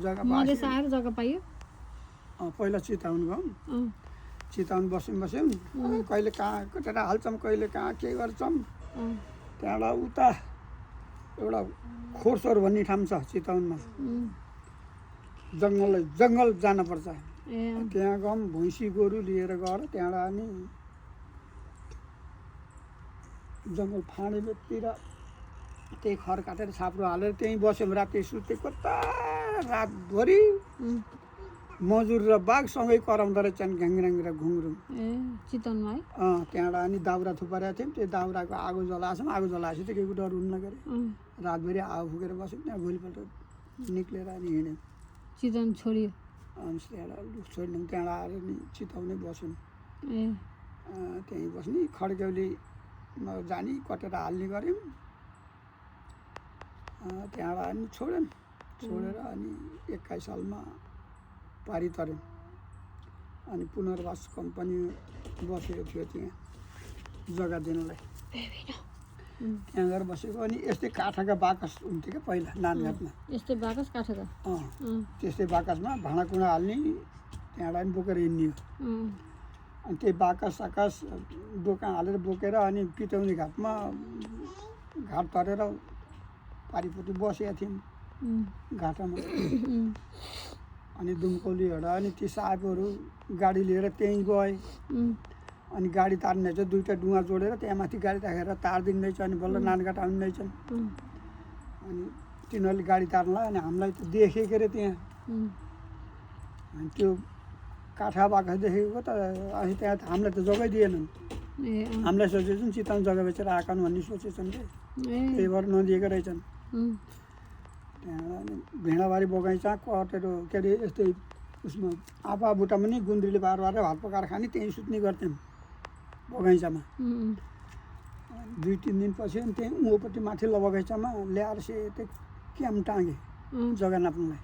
जग्गा मधेस आएर जग्गा पाइयो पहिला चिताउन गयौँ चिताउन बस्यौँ कहिले कहाँ कटेर हाल्छौँ कहिले कहाँ के गर्छौँ त्यहाँबाट उता एउटा खोरसोर भन्ने ठाउँ छ चिताउनमा जङ्गल जानुपर्छ त्यहाँ गयौँ भैँसी गोरु लिएर गएर त्यहाँबाट अनि जङ्गल फाँडेतिर त्यही खर काटेर छाप्रो हालेर त्यहीँ बस्यौँ राति सुते कता रातभरि मजुर र बाघसँगै कराउँदो रहेछन् घ्याङ्ग्राङ्ग्रा घुङ्रुङ चितवनमा है त्यहाँबाट अनि दाउरा थुपारेको थियौँ त्यो दाउराको आगो जलाएछौँ आगो जलाएपछि त केही डर हुन्न गरे रातभरि आगो फुकेर बस्यौँ त्यहाँ भोलिपल्ट निक्लेर अनि हिँड्यौँ चितवन छोडियो अनि त्यहाँबाट छोड्यौँ त्यहाँबाट आएर नि चिताउनै बस्यौँ त्यहीँ बस्ने खड्क्याउलीमा जाने कटेर हाल्ने गऱ्यौँ त्यहाँबाट अनि छोडेर अनि 21 सालमा पारी तर्यौँ अनि पुनर्वास कम्पनी बसेको थियो त्यहाँ जग्गा दिनलाई त्यहाँ गएर बसेको अनि यस्तै काठका बाकस हुन्थ्यो क्या पहिला नानघाटमा यस्तै बाकस काठका त्यस्तै बाकसमा भाँडाकुँडा हाल्ने त्यहाँबाट पनि बोकेर हिँड्ने अनि त्यही बाकस साकस दोकान हालेर बोकेर अनि पितौनी घाटमा घाट तरेर पारिपट्टि बसेका थियौँ घाटामा अनि दुमकौलीबाट अनि ती साहेबहरू गाडी लिएर त्यहीँ गए अनि गाडी तार्ने चाहिँ दुईवटा डुवा जोडेर त्यहाँ माथि गाडी राखेर तारिदिने रहेछ अनि बल्ल नानघाट आउने रहेछन् अनि तिनीहरूले गाडी तार्नलाई अनि हामीलाई त देखेको अरे त्यहाँ अनि त्यो काठा बाकस देखेको त अनि त्यहाँ हामीलाई त जग्गै दिएनन् हामीलाई सोचेछन् चितवन जग्गा बेचेर आएका भन्ने सोचेछन् कि त्यही भएर नदिएका रहेछन् त्यहाँबाट अनि भेडाबारी बगैँचा कटेर के अरे यस्तै उसमा आँपा बुट्टा पनि गुन्द्रीले बार भात पकाएर खाने त्यहीँ सुत्ने गर्थ्यौँ बगैँचामा 2-3 दिनपछि अनि त्यहीँ उँभोपट्टि माथिल्लो बगैँचामा ल्याएर सेतै क्याम्प टाँगे जग्गा नाप्नुलाई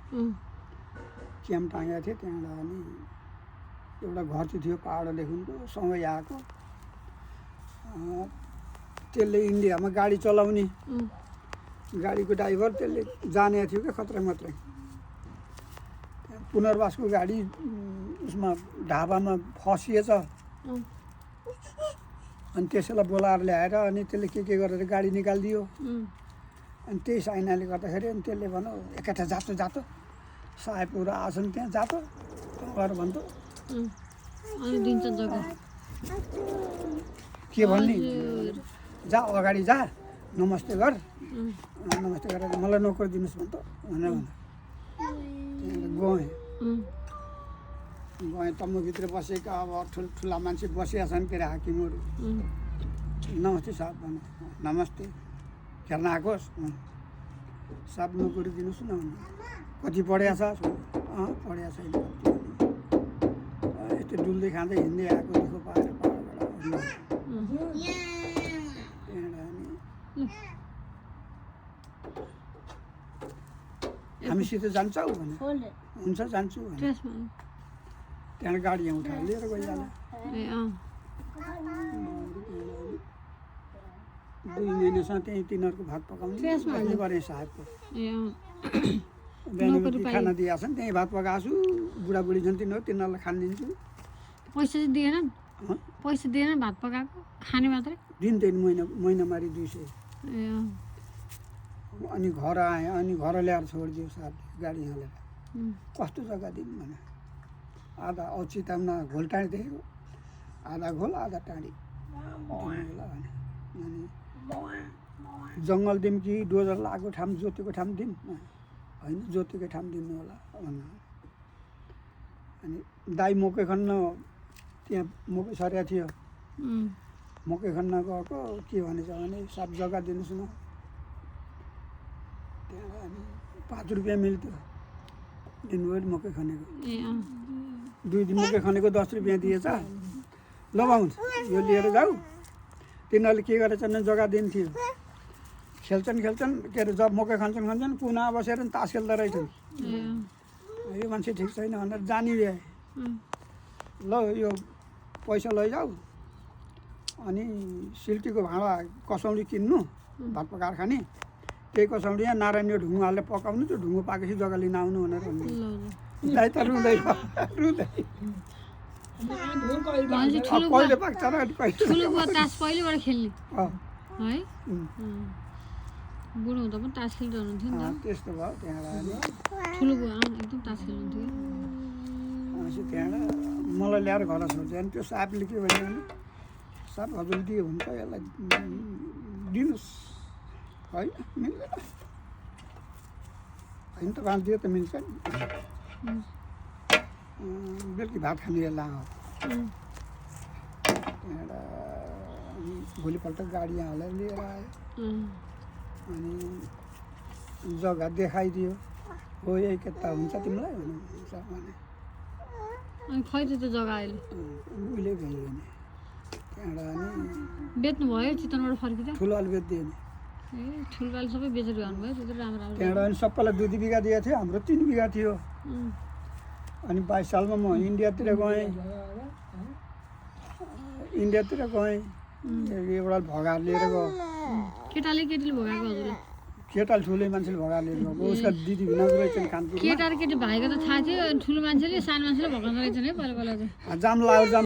क्याम्प टाँगेको थिएँ त्यहाँबाट अनि एउटा घर चाहिँ थियो पहाडदेखिको सँगै आएको त्यसले इन्डियामा गाडी चलाउने गाडीको ड्राइभर त्यसले जानेको थियो क्या खत्रै मात्रै पुनर्वासको गाडी उसमा ढाबामा फसिएछ अनि त्यसैलाई बोलाएर ल्याएर अनि त्यसले के गरेर गाडी निकालिदियो अनि त्यही साइनाले गर्दाखेरि अनि त्यसले भन्यो एकैटा जातो साहेबहरू आछन् त्यहाँ जातो गएर भन्थ्यो के भन्ने जा अगाडि जा नमस्ते गर नमस्ते गरेर मलाई नोकर दिनुहोस् भन्थ्यो भनेर गएँ तम्बुभित्र बसेका अब ठुला मान्छे बसिया छन् के अरे हाकिमहरू नमस्ते साहब भन्नु नमस्ते खेल्न आएकोस् साहब नोकरी दिनुहोस् न कति पढ्या छ पढ्या छैन यस्तो डुल्दै खाँदै हिँड्दै आएको देखो पाएर हामीसित जान्छौ भने हुन्छ जान्छु भने त्यहाँबाट गाडी उठाएर लिएर गइहाल्यो 2 महिनासम्म त्यहीँ तिनीहरूको भात पकाउने गरेँ साहेबको बिहान खाना दिएछन् त्यहीँ भात पकाएको छु बुढाबुढी छन् तिनीहरूलाई खान दिन्छु पैसा चाहिँ दिएनन् पैसा दिएनन् भात पकाएको खाने मात्रै दिन्थेन महिनामारी 200 अनि घर आएँ अनि घर ल्याएर छोडिदियो साहबले गाडी हालेर कस्तो जग्गा दिउँ भने आधा औचितामा घोल टाढी देखेको आधा घोल आधा टाढी अनि जङ्गल दिउँ कि डोजर लगाएको ठाउँ जोतेको ठाउँ दिउँ होइन जोतेकै ठाउँ दिनु होला भन्नु अनि दाई मकै खन्न त्यहाँ मकै सरिया थियो मकै खन्न गएको के भनेछ भने साफ जग्गा दिनुहोस् न त्यहाँ अनि 5 रुपियाँ मिल्थ्यो दिनुभयो मकै खनेको 2 दिन मकै खनेको 10 रुपियाँ दिएछ ल हुन्छ यो लिएर जाऊ तिनीहरूले के गरेछन् जग्गा दिन्थ्यो खेल्छन् के अरे जब मकै खान्छन् कुना बसेर तास खेल्दो रहेछन् यो मान्छे ठिक छैन भनेर जानी ल्याए ल यो पैसा लैजाऊ अनि सिल्टीको भाँडा कसौली किन्नु भात पकाएर खाने त्यही कसाउँदै यहाँ नारायणीय ढुङ्गा हालेर पकाउनु त्यो ढुङ्गो पाकेपछि जग्गा लिन आउनु भनेर भन्नु ल दाइ त रुँदै रुँदै भनेपछि ठुलो बुवा कहिले पाक्छ र अनि कहिले ठुलो बुवा तास पहिलेबाट खेल्ने अँ, है उम्, बुढो हुँदा पनि तास खेलिरहनुहुन्थ्यो नि त्यस्तो भयो त्यहाँबाट अनि त ठुलो बुवा एकदम तास खेल्नुहुन्थ्यो भनेपछि त्यहाँबाट मलाई ल्याएर घर छोड्छ अनि त्यो सापले के भन्यो भने साप हजुर दियो भने त यसलाई दिनुहोस् होइन मिल्दैन होइन त भात दियो त मिल्छ नि बेलुकी भात खाने बेला हो त्यहाँबाट भोलिपल्ट गाडी हालेर लिएर आयो अनि जग्गा देखाइदियो हो यही कता हुन्छ तिमीलाई हुन्छ भने अनि खै त त्यो जग्गा अहिले उहिले गयो नि त्यहाँबाट अनि बेच्नु भयो चितवनबाट फर्किँदा ठुलो अलि बेच्दियो नि ए ठुलबाली सबै बेचेर जानुभयो त्यत्रो राम्रो राम्रो त्यहाँबाट अनि सबैलाई 2 बिघा दिएको थियो हाम्रो 3 बिघा थियो अनि 22 सालमा म इन्डियातिर गएँ एउटा भगाएर लिएर गयो केटाले केटीले भगाएको हजुरलाई केटाले ठुलै मान्छेले भगाएर लिएर गएको उसका दिदी भिनाजु रहेछ नि कानपुरमा केटा र केटी भाइको त थाहा थियो ठुलो मान्छेले सानो मान्छेले भगाउँदो रहेछ नि पहिला पहिला चाहिँ जाम लाग्यो जाम